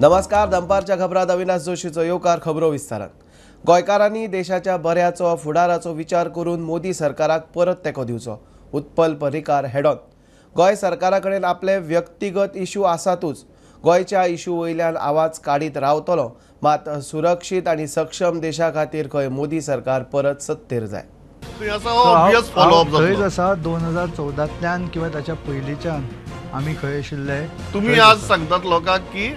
नमस्कार, दनपारच्या खबरात अविनाश जोशीचो येवकार. खबरो विस्तारान. गोंयकारांनी देशाच्या बऱ्याचो फुडाराचो विचार करून मोदी सरकाराक परत तेंको दिवचो. उत्पल पर्रीकार हेडॉन. गोंय सरकारा कडेन आपले व्यक्तिगत इशू आसातूच, गोंयच्या इशू वयल्यान आवाज काडीत रावतलो, मात सुरक्षीत आनी सक्षम देशा खातीर खंय मोदी सरकार परत सत्तेर जाय. थंयच आसा 2014तल्यान किंवा ताच्या पयलींच्यान आमी खंय आशिल्ले. तुमी आज सांगतात लोकांक की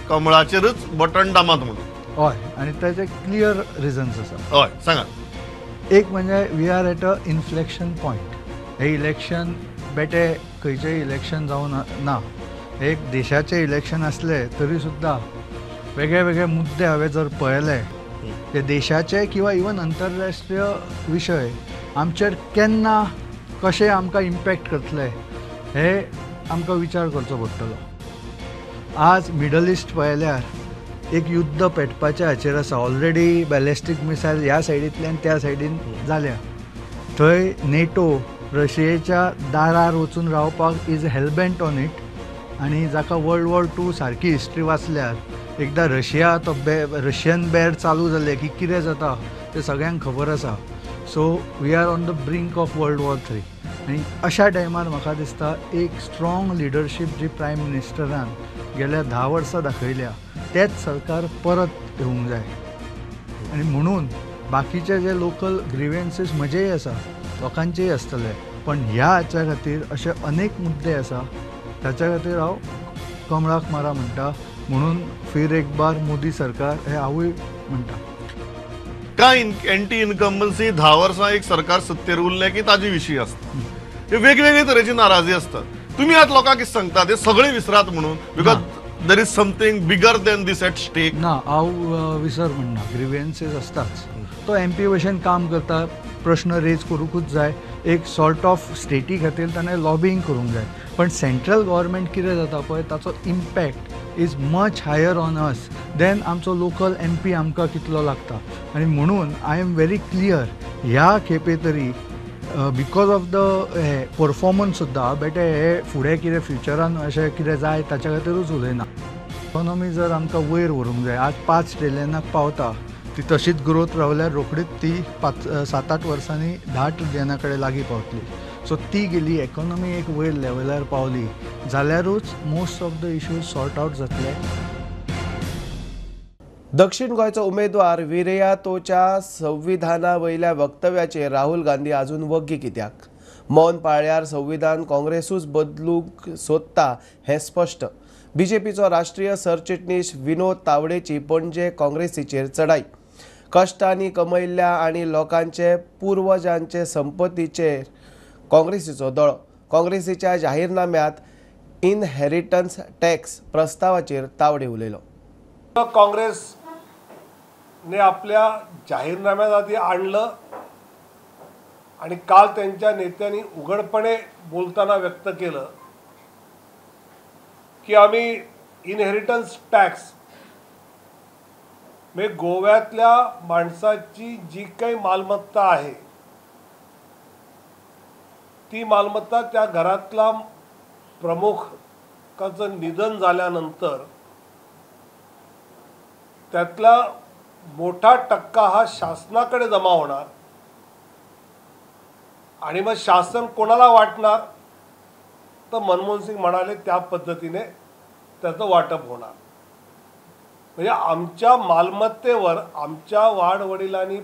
कमळाचेरच बटन दामात म्हणून. हय, आनी ताचे क्लियर रिजन्स आसा. हय, सांगात. एक म्हणजे we are at a inflection point. हे इलेक्शन बेटे खंयचेय इलेक्शन जावन ना, एक देशाचें इलेक्शन आसलें तरी सुद्दां वेगळे वेगळे मुद्दे हांवें जर पळयले ते देशाचे किंवा इवन आंतरराष्ट्रीय विशय आमचेर केन्ना कशें आमकां इम्पॅक्ट करतले हे आमकां विचार करचो पडटलो. आज मिडल इस्ट पळयल्यार एक युद्ध पेटपाच्या हाचेर आसा. ऑलरेडी बॅलिस्टीक मिसायल ह्या सायडींतल्यान त्या सायडीन जाल्या. थंय नेटो रशियेच्या दारार वचून रावपाक is hellbent on it. आनी जाका वर्ल्ड वॉर 2 सारकी हिस्ट्री वाचल्यार एकदां रशिया तो रशियन बेर चालू जालें की कितें जाता तें सगळ्यांक खबर आसा. So we are on the brink of world war 3. आनी अशा टायमार म्हाका दिसता एक स्ट्रॉंग लिडरशीप जी प्रायम मिनिस्टरान गेल्या 10 वर्सां दाखयल्या तेच सरकार परत येवंक जाय. आनी म्हणून बाकीचे जे लोकल ग्रिव्हन्सीस म्हजेय आसा, लोकांचेय आसतले, पण ह्या हाच्या खातीर अशे अनेक मुद्दे आसा ताच्या खातीर हांव कमळाक मारा म्हणटा. म्हणून फिर एक बार मोदी सरकार हे हांवूय म्हणटा. काय एंटी इन्कम्बन्सी 10 वर्सां एक सरकार सत्तेर उरलें की ताजे विशीं आसता, हे वेगवेगळे तरेची नाराजी आसता. तुमी आतां लोकांक कितें सांगता ते सगळे विसरात म्हणून, because there is something bigger than this at stake. ना, हांव विसर म्हणना. ग्रिव्हन्सीस आसताच. तो एम पी भशेन काम करता, प्रश्न रेज करूंकूच जाय. एक सॉर्ट ऑफ स्टेटी खातीर ताणें लॉबींग करूंक जाय. पण सेंट्रल गव्हर्मेंट कितें जाता पळय ताचो impact is much higher on us than आमचो लोकल एम पी आमकां कितलो लागता. आनी म्हणून I am very clear ह्या खेपे तरी because of the हे परफॉर्मन्स सुद्दां बेटे हे फुडें कितें फ्युचरान अशें कितें जाय ताच्या खातीरूच उलयना. इकॉनॉमी जर आमकां वयर व्हरूंक जाय, आज 5 ट्रिलियनाक पावता ती तशीच ग्रोथ रावल्यार रोखडीच ती 5-7-8 वर्सांनी 10 ट्रिलियना कडेन लागीं पावतली. सो ती गेली इकॉनॉमी एक वयर लेवलार पावली जाल्यारूच most of the issues sort out जातले. दक्षिण गोंयचो उमेदवार विरेयातोच्या संविधाना वयल्या वक्तव्याचेर राहुल गांधी अजून वग्गी कित्याक? मौन पाळ्यार संविधान काँग्रेसूच बदलूंक सोदता हें स्पश्ट. बीजेपीचो राष्ट्रीय सरचिटणीस विनोद तावडेची पणजे काँग्रेसीचेर चढाई. कश्टांनी कमयल्ल्या आनी लोकांचे पुर्वजांचे संपत्तीचेर काँग्रेसीचो दोळो. काँग्रेसीच्या जाहीरनाम्यांत इनहेरिटन्स टॅक्स प्रस्तावाचेर तावडे उलयलो. काँग्रेसने आपल्या जाहीरनाम्यात आधी आणलं आणि काल त्यांच्या नेत्यांनी उघडपणे बोलताना व्यक्त केलं की आम्ही इनहेरिटन्स टॅक्स म्हणजे गोव्यातल्या माणसाची जी काही मालमत्ता आहे ती मालमत्ता त्या घरातला प्रमुखाचं निधन झाल्यानंतर त्यातला मोठा टक्का हा शासनाकडे जमा होणार आणि मग शासन कोणाला वाटणार तर मनमोहन सिंग म्हणाले त्या पद्धतीने त्याचं वाटप होणार. म्हणजे आमच्या मालमत्तेवर आमच्या वाडवडिलांनी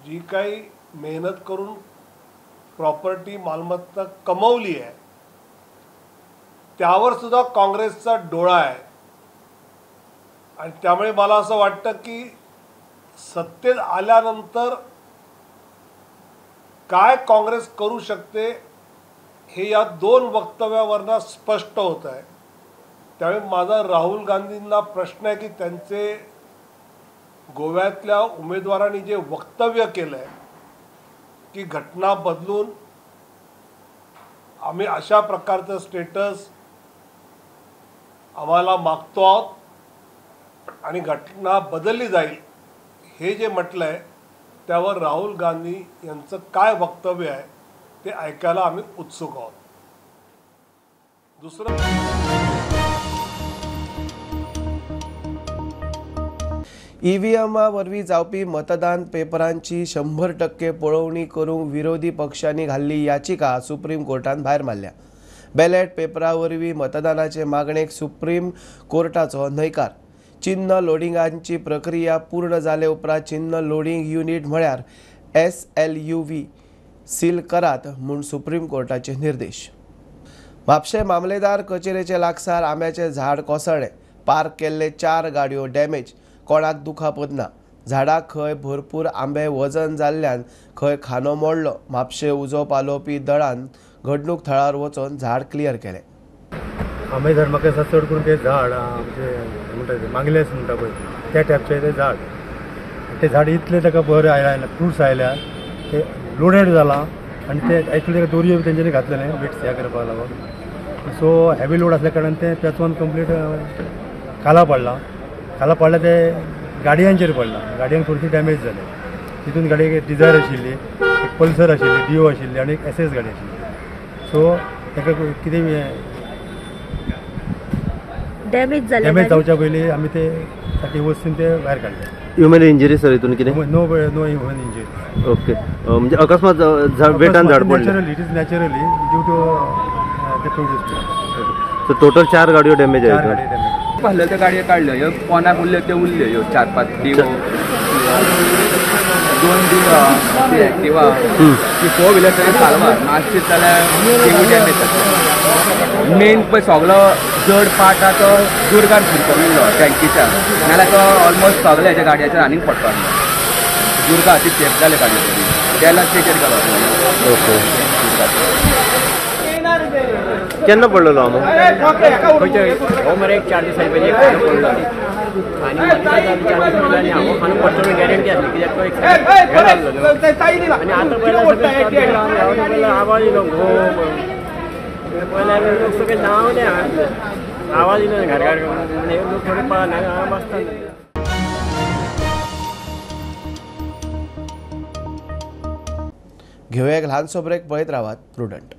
जी काही मेहनत करून प्रॉपर्टी मालमत्ता कमवली आहे त्यावर सुद्धा काँग्रेसचा डोळा आहे. आणि त्यामुळे मला असं वाटतं की सत्तेत आल्यानंतर काय काँग्रेस करू शकते हे या 2 वक्तव्यावरनं स्पष्ट होत आहे. त्यामुळे माझा राहुल गांधींना प्रश्न आहे की त्यांचे गोव्यातल्या उमेदवारांनी जे वक्तव्य केलं आहे की घटना बदलून आम्ही अशा प्रकारचं स्टेटस आम्हाला मागतो आहोत आणि घटना बदलली जाईल हे जे म्हटलं आहे त्यावर राहुल गांधी यांचं काय वक्तव्य आहे ते ऐकायला आम्ही उत्सुक आहोत. दुसरं ईव्हीएमा वरवीं जावपी मतदान पेपरांची 100% पळोवणी करूंक विरोधी पक्षांनी घाल्ली याचिका सुप्रीम कोर्टान भायर मारल्या. बॅलेट पेपरा वरवीं मतदानाचे मागणेक सुप्रीम कोर्टाचो न्हयकार. चिन्ह लोडिंगांची प्रक्रिया पूर्ण जाले उपरांत चिन्ह लोडिंग युनिट म्हळ्यार SLUV seal करात म्हूण सुप्रीम कोर्टाचे निर्देश. म्हापशें मामलेदार कचेरेचे लागसार आंब्याचें झाड कोसळ्ळें. पार्क केल्ले 4 गाडयो डॅमेज. कोणाक दुखापत ना. झाडाक खंय भरपूर आंबे वजन जाल्ल्यान खंय खांदो मोडलो. म्हापशें उजो पालोवपी दळान घडणूक थळार वचून झाड क्लियर केलें. आंबे झाड म्हाका दिसता चड करून ते झाड आमचे म्हणटा ते मांगलेस म्हणटा पळय त्या टायपचें तें झाड. तें झाड इतलें ताका बरें आयलां, फ्रुट्स आयल्या, ते लोडेड जालां आनी ते एक्चुली ताका दोरयो बी तेंच्यांनी घातलेलें वेट्स ह्या करपाक लागून. सो हेवी लोड आसल्या कारणान तें पेचोन कंप्लीट खाला पडलां. खाला पडलें तें गाडयांचेर पडलां. गाडयांक थोडीशी डॅमेज जाली. तितून गाडी एक डिजायर आशिल्ली, एक पल्सर आशिल्ली, डिओ आशिल्ली आनी एक SS गाडी आशिल्ली. सो ताका कितें डॅमेज जालें, डॅमेज जावच्या पयलीं आमी ते सारके वचून ते भायर काडले. ह्युमन इंजरी सर हितून कितें? No no human injury. Okay, म्हणजे अकस्मात वेटान झाड पडलें. Naturally, it is naturally due to the produce. So total 4 गाडयो डॅमेज आयल्यो. पळयल्यो त्यो गाडयो काडल्यो, ह्यो पोनाक उरल्यो त्यो उरल्यो, ह्यो 4-5 डिओ, 2 डिओ, ती एक्टिवा, ती 4 व्हिलर सगळें साल्वार. मातशें जाल्यार तिवूय डॅमेज जातली. मेन पळय सगलो जड पार्ट आहा तो दुर्गार शिरकविल्लो टँकीच्या, नाल्यार तो ऑलमोस्ट सगळे हेच्या गाडयाचेर आनीक पडपाक. दुर्गा ती चेप जाले गाडयो तरी तेला तेचेर गेलो. ओके, केन्ना पडलेलो आंबो? हो मरे एक 4 दिसां पयलीं एक खांदो पडलो आनी 4 दीस पडलो आनी हांव खांदो पडटलो म्हूण गॅरंटी आसली कित्याक तो एक हें जाल्लो न्हू. आनी आतां पळयल्यार आवाज येयलो घो पळयल्यार लोक सगळे न्हांवले, आवाज येयलो घर घर लोक थोडे पळना बसता. घेवया एक ल्हानसो ब्रेक. पळयत रावात प्रुडंट.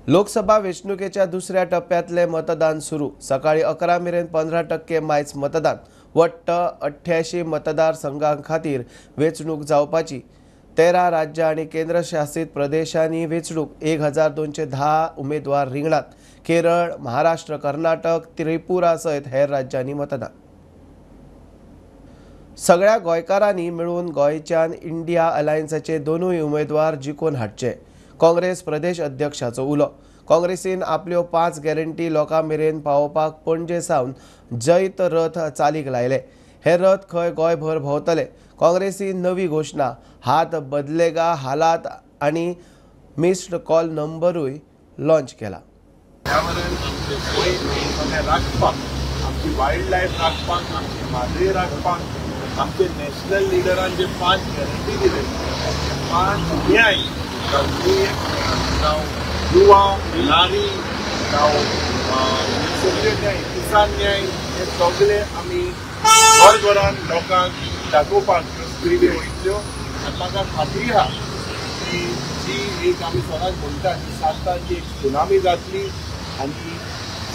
लोकसभा वेंचणुकेच्या दुसऱ्या टप्प्यांतलें मतदान सुरू. सकाळी 11 मेरेन 15% मायच मतदान. वट्ट 88 मतदारसंघां खातीर वेंचणूक जावपाची. 13 राज्यां आनी केंद्रशासीत प्रदेशांनी वेंचणूक. 1210 उमेदवार रिंगणात. केरळ, महाराष्ट्र, कर्नाटक, त्रिपुरा सयत हेर राज्यांनी मतदान. सगळ्या गोंयकारांनी मेळून गोंयच्यान इंडिया अलायन्साचे दोनूय उमेदवार जिखून हाडचे, काँग्रेस प्रदेश अध्यक्षाचो उलो. काँग्रेसीन आपल्यो 5 गॅरंटी लोकां मेरेन पावोवपाक पणजे सावन जैत रथ चालीक लायले. हे रथ खंय गोंयभर भोंवतले. काँग्रेसीन नवी घोशणा, हात बदलेगा हालात आनी मिस्ड कॉल नंबरूय लॉन्च केला. राखपाक, आमची वायल्ड लायफ राखपाक, आमची म्हादय राखपाक, आमचे नॅशनल लिडरान जे 5 गॅरंटी दिले, 5 न्याय, जावं युवा, नारी, जावं सगळे न्याय, किसान न्याय, हे सगळे आमी घर घरान लोकांक दाखोवपाक स्क्रिनी वयतल्यो. आनी म्हाका खात्री आहा की जी एक आमी सदांच म्हणटा की 7 तारखेक एक सुनामी जातली आनी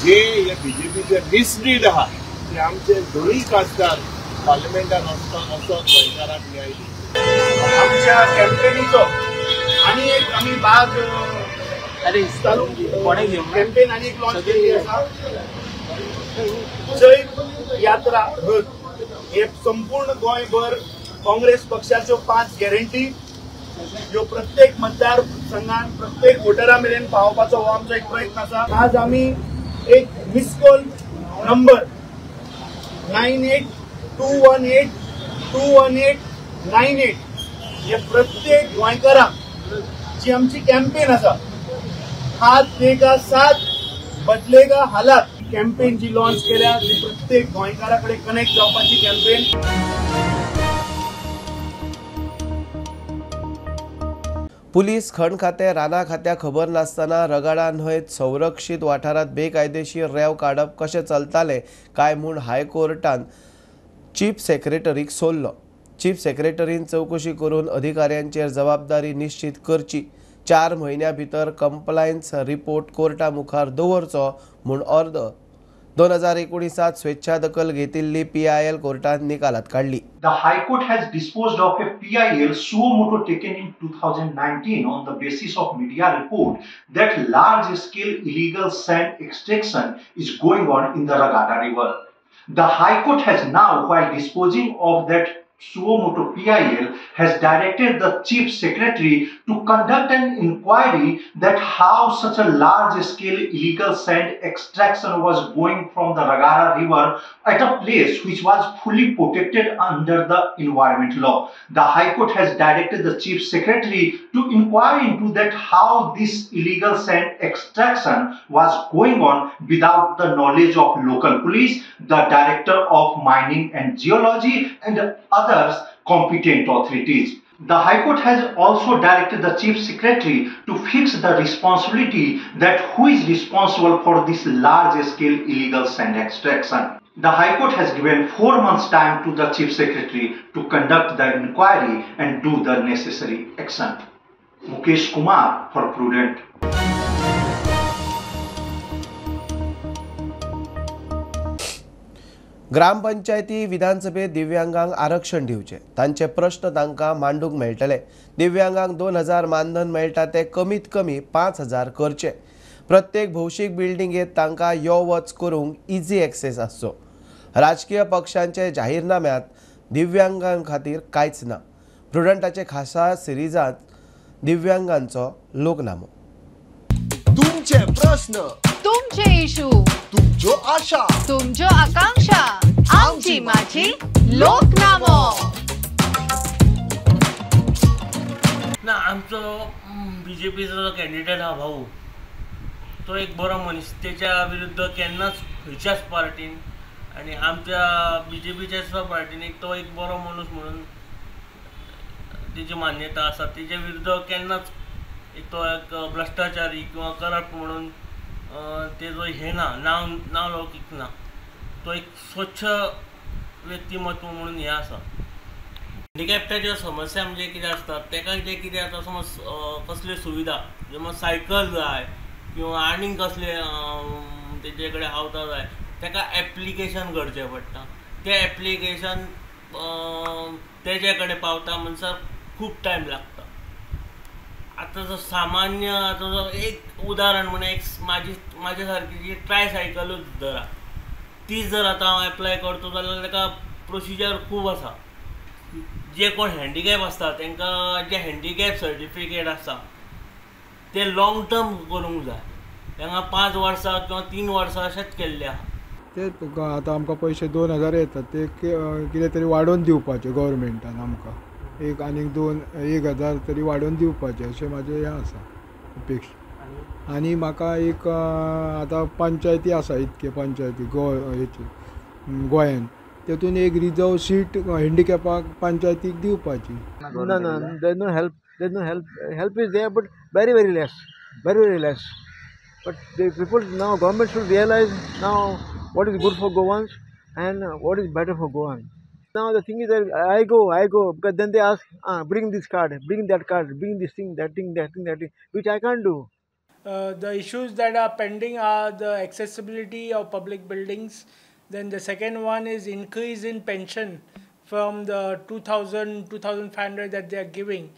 जे हे बीजेपीचे मिसलीड आहा ते आमचे दोनूय खासदार पार्लमेंटान वचोन गोंयकारांक न्याय दितले. आमच्या कॅम्पेनीचो आनी एक आमी भाग चालू कॅम्पेन आनी एक लॉन्च केल्ली आसा, जैत यात्रा रथ. हे संपूर्ण गोंयभर काँग्रेस पक्षाच्यो 5 गॅरंटी ह्यो प्रत्येक मतदार संघान प्रत्येक वोटरा मेरेन पावोवपाचो हो आमचो एक प्रयत्न आसा. आज आमी एक मिसकॉल नंबर 98218218 98 हे प्रत्येक गोंयकारांक जी आमची कॅम्पेन आसा, हात देगा साथ बदलेगा हालात कॅम्पेन जी लॉन्च केल्या ती प्रत्येक गोंयकारा कडेन कनेक्ट जावपाची कॅम्पेन. पुलीस खण खातें, रानां खात्या खबर नासतना रगाडा न्हंयत संरक्षीत वाठारांत बेकायदेशीर रेंव काडप कशें चलतालें काय म्हूण हायकोर्टान चीफ सेक्रेटरीक सोडलो. चीफ सेक्रेटरीन चवकशी करून अधिकाऱ्यांचेर जबाबदारी निश्चित करची. 4 म्हयन्या भितर कंप्लायन्स रिपोर्ट कोर्टा मुखार दवरचो म्हूण ऑर्द. 2019 स्वेच्छा दखल घेतिल्ली PIL कोर्टान निकालात काडली. The High Court has disposed of a PIL suo motu taken in 2019 on the basis of media report that large scale illegal sand extraction is going on in the Ragada River. The High Court has now, while disposing of that suo motu PIL, has directed the Chief Secretary to conduct an inquiry that how such a large scale illegal sand extraction was going from the Ragada River at a place which was fully protected under the environment law. The High Court has directed the Chief Secretary to inquire into that how this illegal sand extraction was going on without the knowledge of local police, the Director of Mining and Geology and other competent authorities. The High Court has also directed the Chief Secretary to fix the responsibility that who is responsible for this large-scale illegal sand extraction. The High Court has given 4 months time to the Chief Secretary to conduct the inquiry and do the necessary action. Mukesh Kumar for Prudent. ग्रामपंचायती विधानसभेत दिव्यांगांक आरक्षण दिवचें, तांचे प्रश्न तांकां मांडूंक मेळटले. दिव्यांगांक 2000 मानधन मेळटा ते कमीत कमी 5000 करचे. प्रत्येक भौशीक बिल्डिंगेत तांकां यो वच करूंक इझी एक्सेस आसचो. राजकीय पक्षांचे जाहीरनाम्यांत दिव्यांगां खातीर कांयच ना. प्रुडंटाचे खासा सिरिजांत दिव्यांगांचो लोकनामो. तुमचे प्रश्न, तुमचे इशू, तुमच्यो आशा, तुमच्यो आकांक्षा, आमची माझी लोकनामो. ना, आमचो बीजेपीचो जो कॅन्डिडेट हा भाऊ, तो एक बरो मनीस. तेच्या विरुद्ध केन्नाच खंयच्याच पार्टीन आनी आमच्या बीजेपीच्या सुद्दां पार्टीन एक तो एक बरो मनीस म्हणून तेजी मान्यता आसा. तेच्या विरुद्ध केन्नाच एक तो एक भ्रश्टाचारी किंवा करप्ट म्हणून तेजो हें ना, नांव नांव लौकीक ना. तो एक स्वच्छ व्यक्तिमत्व म्हणून हें आसा. हँडिकॅप्टाच्यो समस्या म्हणजे कितें आसता, तेका जें कितें आतां समज कसल्यो सुविधा, समज सायकल जाय किंवा आनीक कसले तेजे कडेन आवतां जाय, तेका एप्लिकेशन करचें पडटा. तें एप्लिकेशन तेजे कडेन पावता म्हणसर खूब टायम लागता. आतां जो सामान्य आतां जो एक उदाहरण म्हणून एक म्हाजे सारकी जी ट्रायसायकलूच धरा, ती जर आतां हांव एप्लाय करतो जाल्यार ताका प्रोसिजर खूब आसा. जे कोण हँडिकॅप आसता तांकां जे हँडिकॅप सर्टिफिकेट आसता ते लॉंग टर्म करूंक जाय. तांकां 5 वर्सां किंवा 3 वर्सां अशेंच केल्लें आसा. ते आतां आमकां पयशे 2000 येतात ते कितें तरी वाडोवन दिवपाचे गव्हर्मेंटान आमकां एक आनीक 2-1000 तरी वाडोवन दिवपाचें अशें म्हाजें हें आसा अपेक्षा. आनी म्हाका एक आतां पंचायती आसा, इतके पंचायती हेची गोंयान, तेतून एक रिजर्व सीट हँडिकॅपाक पंचायतीक दिवपाची. ना ना, there is no help, there is no help. Help is there but very very less, very very less. But the people now, government should realise now what is good for Goans and what is better for Goan. Now the thing is that I go, because then they ask, bring this card, bring that card, bring this thing, that thing, that thing, that thing, which I can't do. The issues that are pending are the accessibility of public buildings. Then the second one is increase in pension from the 2,000, 2,500 that they are giving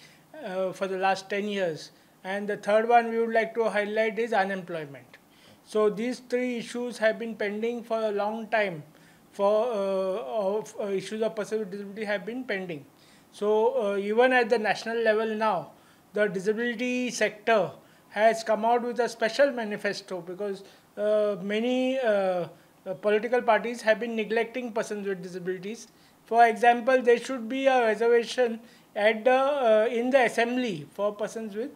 for the last 10 years. And the third one we would like to highlight is unemployment. So these three issues have been pending for a long time. For issues of persons with disability have been pending. So even at the national level now, the disability sector has come out with a special manifesto because many political parties have been neglecting persons with disabilities. For example, there should be a reservation at the, in the assembly for persons with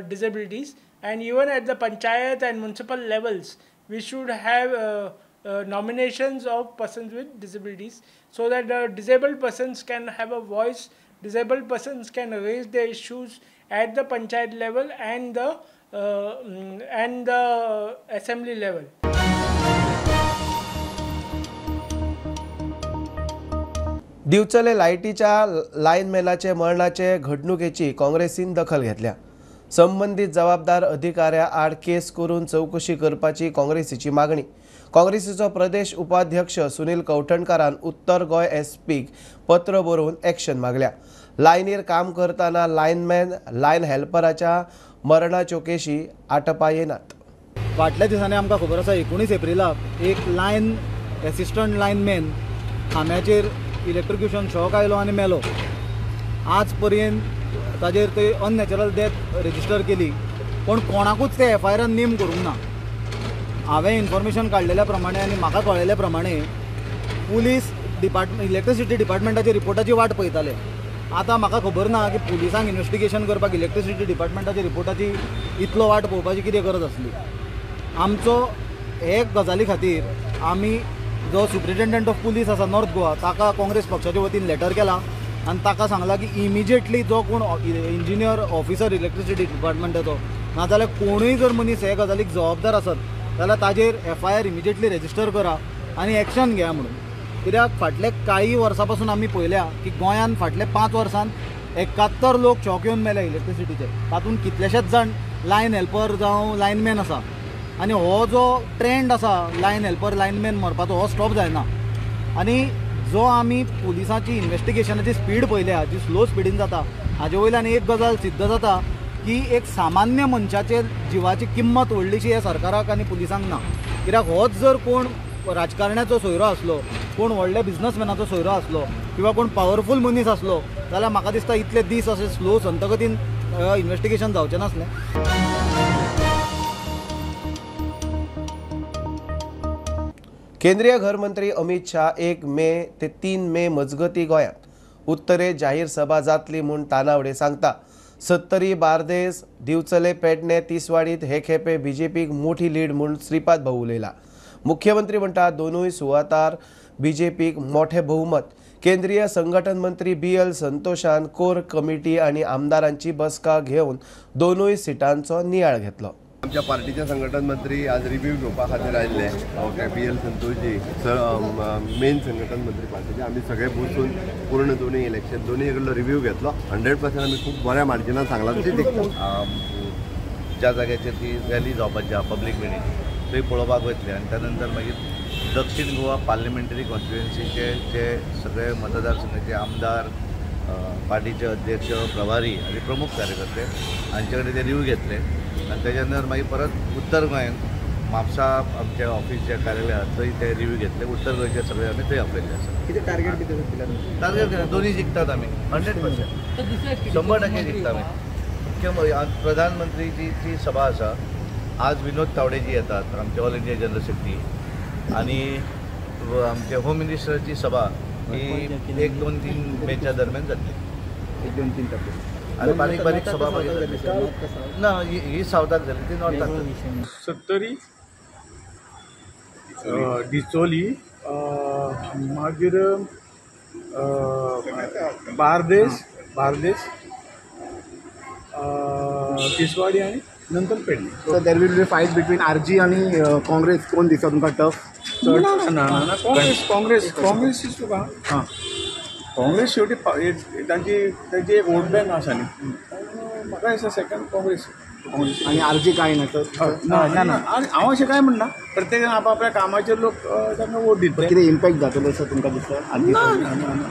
disabilities, and even at the panchayat and municipal levels, we should have nominations of persons with disabilities so that the disabled persons can have a voice, disabled persons can raise their issues at the panchayat level and the assembly level. Divchal लायटीच्या लायनमॅनाचे मरणाचे घडणुकेची काँग्रेसीन दखल घेतल्या. संबंदीत जबाबदार अधिकाऱ्या आड केस करून चवकशी करपाची काँग्रेसीची मागणी. काँग्रेसीचो प्रदेश उपाध्यक्ष सुनील कवठणकारान उत्तर गोंय एसपीक पत्र बरोवन एक्शन मागल्या. लायनीर काम करतना लायनमॅन लायन हेल्पराच्या मरणाच्यो केशी आटपा येनात. फाटल्या दिसांनी आमकां खबर आसा 19 एप्रिलाक एक लायन एसिस्टंट लायनमॅन खांब्याचेर इलेक्ट्रोक्युशन शॉक आयलो आनी मेलो. आज पर्यंत ताजेर ते अननॅचरल डेथ रजिस्टर केली, पूण कोणाकूच ते एफ I आरान नेम करूंक ना. हांवें इन्फॉर्मेशन काडलेल्या प्रमाणे आनी म्हाका कळ्ळेल्या प्रमाणे पुलीस डिपार्टमेंट इलेक्ट्रिसिटी डिपार्टमेंटाच्या रिपोर्टाची वाट पळयताले. आतां म्हाका खबर ना की पुलिसांक इन्वेस्टिगेशन करपाक इलेक्ट्रिसिटी डिपार्टमेंटाच्या रिपोर्टाची इतलो वाट पळोवपाची कितें गरज आसली. आमचो हे गजाली खातीर आमी जो सुप्रिटेंडंट ऑफ पुलीस आसा नॉर्थ गोवा ताका काँग्रेस पक्षाच्या वतीन लेटर केला आनी ताका सांगला की इमिजिएटली जो कोण इंजिनियर ऑफिसर इलेक्ट्रिसिटी डिपार्टमेंटाचो नाजाल्यार कोणूय जर मनीस हे गजालीक जबाबदार आसत जाल्यार ताजेर F I R immediately register करा आनी एक्शन घेया म्हणून. कित्याक फाटले कांय वर्सां पासून आमी पळयल्या की गोंयांत फाटले 5 वर्सांत 71 लोक शॉक येवन मेले इलेक्ट्रिसिटीचे. तातूंत कितलेशेच जाण लायन हेल्पर जावं लायनमॅन आसा आनी हो जो ट्रेंड आसा लायन हेल्पर लायनमॅन मरपाचो हो स्टॉप जायना. आनी जो आमी पुलिसांची इन्वेस्टिगेशनाची स्पीड पळयल्या जी स्लो स्पिडीन जाता हाजे वयल्यान एक गजाल सिद्ध जाता की एक सामान्य मनशाचे जिवाची किंमत व्हडलीशी ह्या सरकाराक आनी पुलिसांक ना. कित्याक होच जर कोण राजकारण्याचो सोयरो आसलो, कोण व्हडल्या बिजनसमॅनाचो सोयरो आसलो किंवा कोण पावरफूल मनीस आसलो जाल्यार म्हाका दिसता इतले दीस अशे स्लो संतगतीन इन्वेस्टिगेशन जावचें नासलें. केंद्रीय घरमंत्री अमित शाह 1 मे ते 3 मे मजगती गोंयांत उत्तरे जाहीर सभा जातली म्हूण तानावडे सांगता. सत्तरी, बार्देस, दिवचले, पेडणे, तिसवाडीत हे खेपे बीजेपीक मोठी लीड म्हूण श्रीपाद भाऊ उलयला. मुख्यमंत्री म्हणटा दोनूय सुवातार बीजेपीक मोठे बहुमत. केंद्रीय संघटन मंत्री बी.एल. संतोषान कोर कमिटी आनी आमदारांची बसका घेवन दोनूय सिटांचो नियाळ घेतलो. आमच्या पार्टीचे संघटन मंत्री आज रिव्यू घेवपा खातीर आयिल्ले. Okay, B L Santoshji sir main संघटन मंत्री पार्टीचे. आमी सगळे बसून पूर्ण दोनूय इलेक्शन दोनूय कडलो रिव्यू घेतलो. 100% आमी खूब बऱ्या मार्जिनान सांगलां तशें जिखता. ज्या जाग्याचेर ती रॅली जावपाची आहा पब्लीक मिटींग थंय पळोवपाक वयतले आनी त्या नंतर मागीर दक्षीण गोवा पार्लिमेंटरी कॉन्स्टिट्युएन्सीचे जे सगळे मतदारसंघाचे आमदार, पार्टीचे अध्यक्ष, प्रभारी आनी प्रमुख कार्यकर्ते हांचे कडेन ते रिव्यू घेतले आनी तेच्या नंतर मागीर परत उत्तर गोंयांत म्हापसा आमच्या ऑफिस जे कार्यालय आसा थंय ते रिव्यू घेतले. उत्तर गोंयचे सगळे आमी थंय आपयल्ले आसा. कितें टार्गेट कितें? टार्गेट दोनूय जिखतात आमी 100%, 100% जिखता आमी. मुख्य प्रधानमंत्रीची जी सभा आसा आज विनोद तावडेजी येतात आमचे ऑल इंडिया जनरल सेक्रेटरी आनी आमचे होम मिनिस्टराची सभा ही 1, 2, 3 मेच्या दरम्यान जातली. 1, 2, 3 तारखेर आनी बारीक बारीक सभा ना, ही सावथाक जाली, ती नॉर्थाक. सत्तरी, डिचोली, मागीर बार्देस, तिसवाडी आनी नंतर Pedne. So there will be fight between RG आनी काँग्रेस. कोण दिसता तुमकां टफ? ना ना ना, काँग्रेस काँग्रेस काँग्रेस is तुका. हां, काँग्रेस शेवटी तांची तांची एक वोट बँक आसा न्ही. म्हाका दिसता सेकंड काँग्रेस. आनी आरजी कांय ना तर? ना ना, आनी हांव अशें कांय म्हणना. प्रत्येक जाण आपल्या कामाचेर लोक तांकां वोट दितले. कितें इम्पॅक्ट जातलो असो तुमकां दिसता? ना ना ना.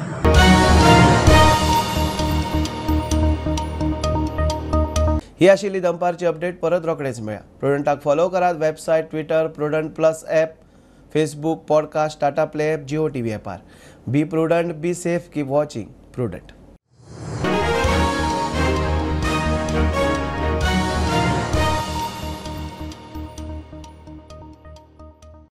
ही आशिल्ली दनपारची अपडेट. परत रोखडेच मेळया. प्रुडंटाक फॉलो करात website, Twitter, Prudent plus app, Facebook, podcast, Tata Play app, Jio TV ॲपार. Be prudent, be safe, keep watching Prudent.